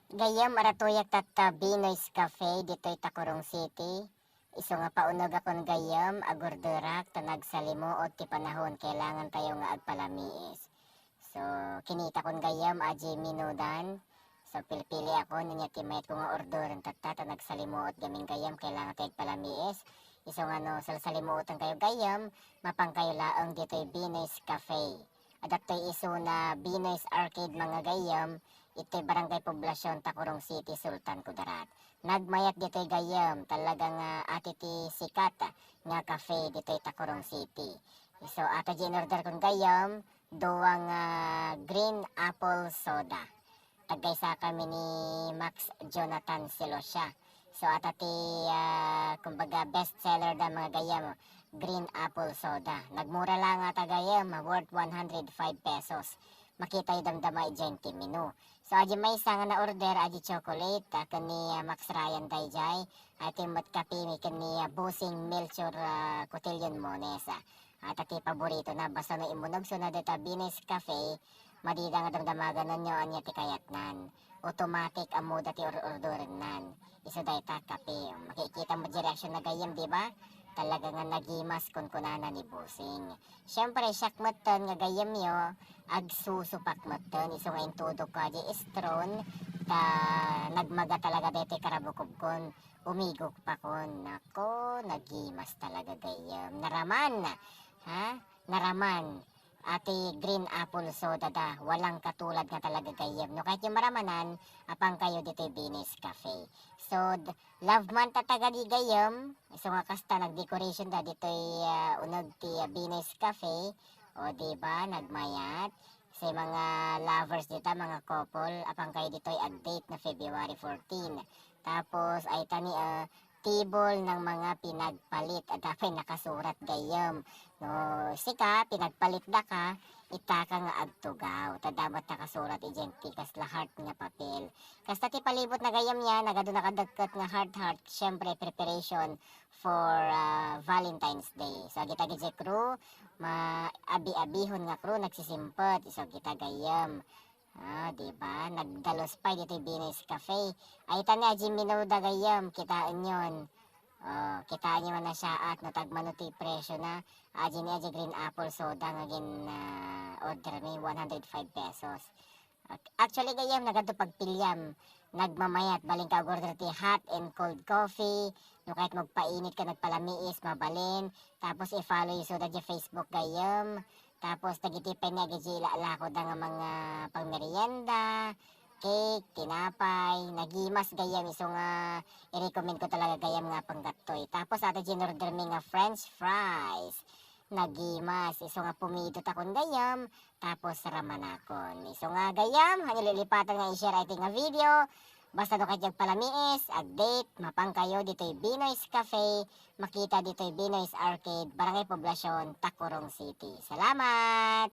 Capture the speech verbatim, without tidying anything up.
Gayyem, adda tuyak tatta Binoy's Cafe ditoy Tacurong City. Isu nga paunegakon gayyem, agorderak ta nagsalimuot ti panahon, kailangan tayo nga agpalamiis. So, kinitakon gayyem, aji minudan. So, pilpiliakon, ania ti mayatko nga ordoren tatta, ta nagsalimuot gamin gayyem, kailangan tayo agpalamiis. Isu nga no, salsalimuotan kayo gayyem, mapan kayo laeng ditoy Binoy's Cafe. Adda toy isuna Binoy's Arcade mga gayyem, itoy Barangay Poblacion, Tacurong City, Sultan Kudarat. Nagmayat ditoy gayyem, talaga nga ati ti sikat nga cafe ditoy Tacurong City. So, adda diay inorderkon gayyem, dua nga green apple soda. Tagkaysa kami ni Max Jonathan Silosia. So, adda ti, ah, kumbaga, best seller da mga gayyem, green apple soda. Nagmura la ngata gayyem, worth one hundred five pesos. Makitayo damdama idiay ti menu. So, aji maysa nga na-order, aji chocolate, ah, ken ni, ah, Max Ryan daydiay. Iti met kape mi ken ni, ah, Bossing Melchor, ah, Cotillion Mones, ah. Adda ti paboritona, basta no immunogso na dita Binoy's Cafe, madida nga damdamaganyo ania ti kayatnan. Automatic ammoda ti or-orderennan. Isu dayta kape. Makikita met diay reaction na gayyem, di ba? Talaga nga nagimas kunkunana ni Bossing. Siyempre, siak metten nga gayyemyo, agsusupak metten. Isu nga intudokko diay straw, ta nagmaga talaga daytoy karabukobkon. Umigok pa kon. Nako, nagimas talaga gayyem. Naraman. Ha? Naraman. Ati green apple soda da. Walang katulad nga talaga gayyem. No, kayatyo maramanan, apan kayo ditoy Binoy's Cafe. So, d-, love month ta tagadi gayyem. Isu nga kasta nagdecoration da ditoy, ah, uneg ti, ah, Binoy's Cafe. O, di ba? Nagmayat. Sa mga lovers dita, mga couple, apan kayo ditoy ag-date na February fourteen. Tapos, ay tani, ah, table ng mga pinagpalit. Adda pay nakasurat gayyem. No, sika, pinagpalit da ka, ita ka nga agtugaw. Ta adda met nakasurat idiay ti kasla heart nga papel. Kasta ti palibot na gayyem niya, nagadu nakadekket nga heart-heart, siyempre, preparation for, ah, Valentine's Day. So, agita idiay crew, ma-abi-abihon nga crew, nagsisimpet. So, kita gayyem. Ah, di ba? Nagdalus pay ditoy Binoy's Cafe. Ay, ita ni aji minuda gayyem, kitaenyon. Oh, kitaenyo man a siaat no tagmano ti presyo na. Aji ni aji green apple soda nga gin, ah, order mi, one hundred five pesos. Ac-, actually, gayyem, nagadu pagpiliam. Nagmamayat, balin ka order ti hot and cold coffee. No kayat magpainit ka, nagpalamiis, mabalin. Tapos, i-follow isu da diay Facebook gayyem. Tapos, dagiti pay ni agidiay ilalakoda nga mga pangmerienda, cake, tinapay, nagimas gayyem, isu nga i-recommend ko talaga gayyem nga panggattoy. Tapos, adda diay inorder mi nga french fries. Nagimas, isu nga pumido takon gayyem, tapos ramanakon. Isu nga gayyem, ania lilipatan nga i-share iti nga video. Basta no kayat agpalamiis, ag-date, mapan kayo ditoy Binoy's Cafe, makita ditoy Binoy's Arcade, Barangay Poblacion, Tacurong City. Salamat!